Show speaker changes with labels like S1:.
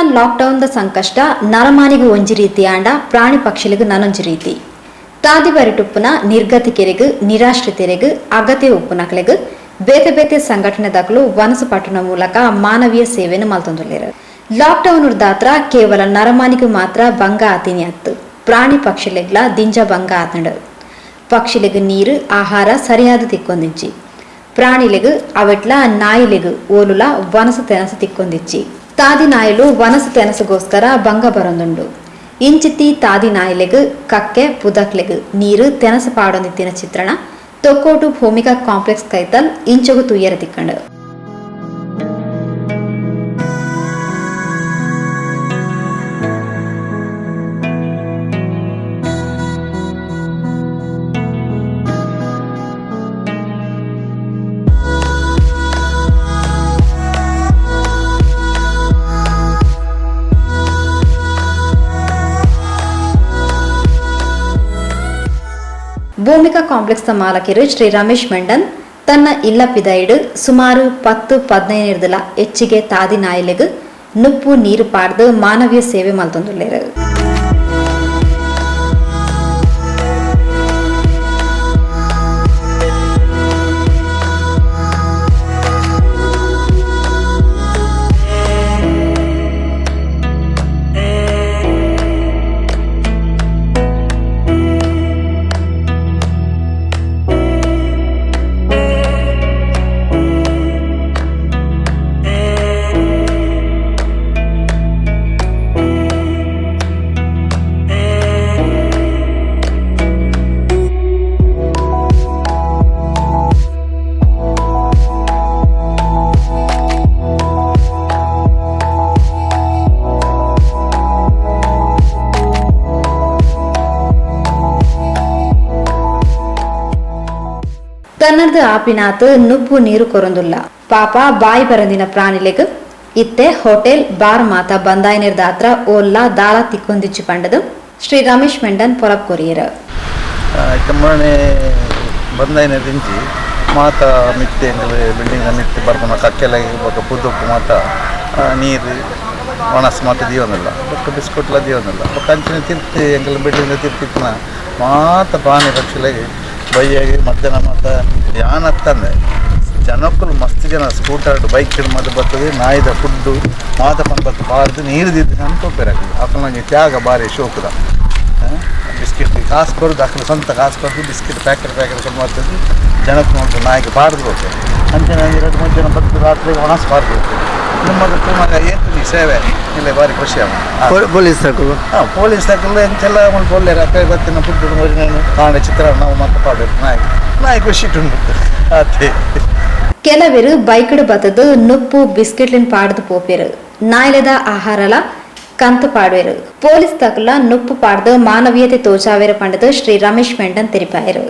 S1: Lockdown the ಸಂಕಷ್ಟ ನರಮಾನಿಗೂ ಒಂಜಿ ರೀತಿ ಆಂಡ ಪ್ರಾಣಿ ಪಕ್ಷಿಲಿಗೂ ನನೊಂಜಿ ರೀತಿ. ತಾದಿ ಬರಿಟುಪ್ಪುನ ನಿರ್ಗತಿಕೆರೆಗ್, ನಿರಾಶ್ರಿತರೆಗ್, ಅಗತ್ಯ ಉಪ್ಪುನಕ್ಲೆಗ್ ಬೇತೆ ಬೇತೆ ಸಂಘಟನೆದಕುಲು ವನಸು ಪಟ್ಟುನ ಮೂಲಕ ಮಾನವೀಯ ಸೇವೆಯನ್ನು ಮಲ್ತೊಂದುಲ್ಲೆರ್. ಲಾಕ್ಡೌನ್ ದಾತ್ರ ಕೇವಲ ನರಮಾನಿಗೂ ಮಾತ್ರ ಬಂಗ ಆತಿನಿ ಅತ್ತು, ಪ್ರಾಣಿ ಪಕ್ಷಿಲೆಗ್ಲ ದಿಂಜ ಬಂಗ ಆತಂಡು. ಪಕ್ಷಿಲೆಗ್ ನೀರು ಆಹಾರ ಸರಿಯಾದ ತಿಕ್ಕೊಂದಿಜ್ಜಿ. ಪ್ರಾಣಿಲೆಗ್ ಅವೆಟ್ಲ ನಾಯಿಲೆಗ್ ಓಲುಲ ವನಸು ತೆನಸು ತಿಕ್ಕೊಂದಿಜ್ಜಿ. ತಾದಿ ನಾಯಿಲು ವನಸು ತೆನಸುಗೋಸ್ಕರ ಬಂಗ ಬರೊಂದುಂಡು. ಇಂಚಿತ್ತಿ ತಾದಿ ನಾಯಿಲೆಗ್, ಕಕ್ಕೆ ಪುದಕ್ಲೆಗ್ ನೀರು ತೆನಸು ಪಾಡೊಂದಿತ್ತಿನ ಚಿತ್ರಣ ತೊಕ್ಕೋಟು ಭೂಮಿಕಾ ಕಾಂಪ್ಲೆಕ್ಸ್ ಕೈತಲ್ ಇಂಚಗು ತೂಯೆರೆ ತಿಕ್ಕಂಡು. ಭೂಮಿಕಾ ಕಾಂಪ್ಲೆಕ್ಸ್ ಮಾಲಕರು ಶ್ರೀ ರಮೇಶ್ ಮೆಂಡನ್ ತನ್ನ ಇಲ್ಲ ಪಿದೈಡು ಸುಮಾರು 10-15 ಹೆಚ್ಚಿಗೆ ತಾದಿ ನಾಯಿಲೆಗ್ ನುಪ್ಪು ನೀರು ಪಾಡ್ದು ಮಾನವೀಯ ಸೇವೆ ಮಲ್ತೊಂದುಲ್ಲೆರ್. ತನ್ನರ್ದು ಆಪಿನಾತ್ ನುಪ್ಪು ನೀರು ಕೊರೊಂದುಲ್ಲ. ಪಾಪ ಬಾಯಿ ಬರಂದಿನ ಪ್ರಾಣಿಲೆಗ್ ಇತ್ತೆ ಹೋಟೆಲ್ ಬಾರ್ ಮಾತ ಬಂದಾಯಿನಿರ್ದಾತ್ರ ಓಲ್ಲ ದಾಲ ತಿಕ್ಕೊಂದಿಚ್ಚು ಪಂಡದು ಶ್ರೀ ರಮೇಶ್ ಮೆಂಡನ್ ಪೊಲಬ್ ಕೊರಿಯರ್.
S2: ಇತ್ತೆ ಬಂದಾಯಿನ ದಿಂಚಿ ಮಾತ ಮಿತ್ತೆ ಬಿಲ್ಡಿಂಗ್ ಮಿತ್ತೆ ಬರ್ಪುನ ಕಕ್ಕೆಲೆ ಬೊಕ್ಕ ಪುದೊಕ್ಕು ಮಾತ ನೀರು ಒಣಸ್ ಮಾತ ದೀವೊಂದುಲ್ಲ, ಬೊಕ್ಕ ಬಿಸ್ಕುಟ್ಲ ದೀವೊಂದುಲ್ಲ. ಬೊಕ್ಕ ಅಂಚಿನ ತಿರ್ತಿ ಎಂಕಲ್ ಬಿಲ್ಡಿಂಗ್ ತಿರ್ತಿತ್ತಿನ ಮಾತ ಪ್ರಾಣಿ ಪಕ್ಷಿಲೆಗ್ ಬಯ್ಯಾಗಿ ಮಧ್ಯಾಹ್ನ ಮಾತ ಯಾನತ್ತಂದೆ ಜನಕ್ಕಲು ಮಸ್ತ್ ಜನ ಸ್ಕೂಟರ್ ಬೈಕ್ ಮಾತ ಬರ್ತದೆ. ನಾಯಿದ ಫುಡ್ಡು ಮಾತ ಪಂಪತ್ತು ಬಾರ್ದು ನೀರು ದಿದ್ದು ಅನ್ಕೋಪೇರು. ಅಕಲ್ನ ಒಂಜಿ ತ್ಯಾಗ ಬಾರಿ ಶೋಕುದ. ಬಿಸ್ಕೆಟ್ ಕಾಸು ಕೊರದು, ಅಕಲು ಸ್ವಂತ ಕಾಸು ಕೊರದು biscuit packet packet ಕೊಂಡು ಬರ್ತದೆ. ಜನಕ್ಕೆ ನೋಡ್ತು ನಾಯಿಗೆ ಬಾರ್ದು ಹೋಗ್ತದೆ. ಅಂಚಿನ 2-3 ಜನ ಬರ್ತದೆ, ರಾತ್ರಿಗೆ ಒಣಸ್ ಬಾರ್ದು ಹೋಗ್ತದೆ. ನಿಮ್ಮದು ತೂನಗ ಏತು ನೀ ಸೇವೆ ಇಲ್ಲ ಬಾರಿ ಖುಷಿ ಅವ.
S3: ಪೊಲೀಸ್ ತಕಲು
S2: ಹಾಂ, ಪೊಲೀಸ್ ತಕಲು ಎಂಚೆಲ್ಲ ಪೊಲ್ಲೇರು ಅಪ್ಪ ಬತ್ತಿನ ಫುಡ್ ಕಾಂಡೆ ಚಿತ್ರ ನಾವು ಮತ್ತೆ ಪಾಡಬೇಕು. ನಾಯಿ ನಾಯಿ ಖುಷಿ ಉಂಟು ಅದೇ.
S1: ಕೆಲವರು ಬೈಕ್ಡ್ ಬತ್ತದು ನುಪ್ಪು ಬಿಸ್ಕೆಟ್ಲಿನ್ ಪಾಡ್ದು ಪೋಪೆರು, ನಾಯಿಲೆದ ಆಹಾರಲ ಕಂತು ಪಾಡುವೆರು. ಪೊಲೀಸ್ ತಕಲ ನುಪ್ಪು ಪಾಡ್ದು ಮಾನವೀಯತೆ ತೋಚಾವೇರು ಪಂಡದು ಶ್ರೀ ರಮೇಶ್ ಮೆಂಡನ್ ತೆರಿಪಾಯರು.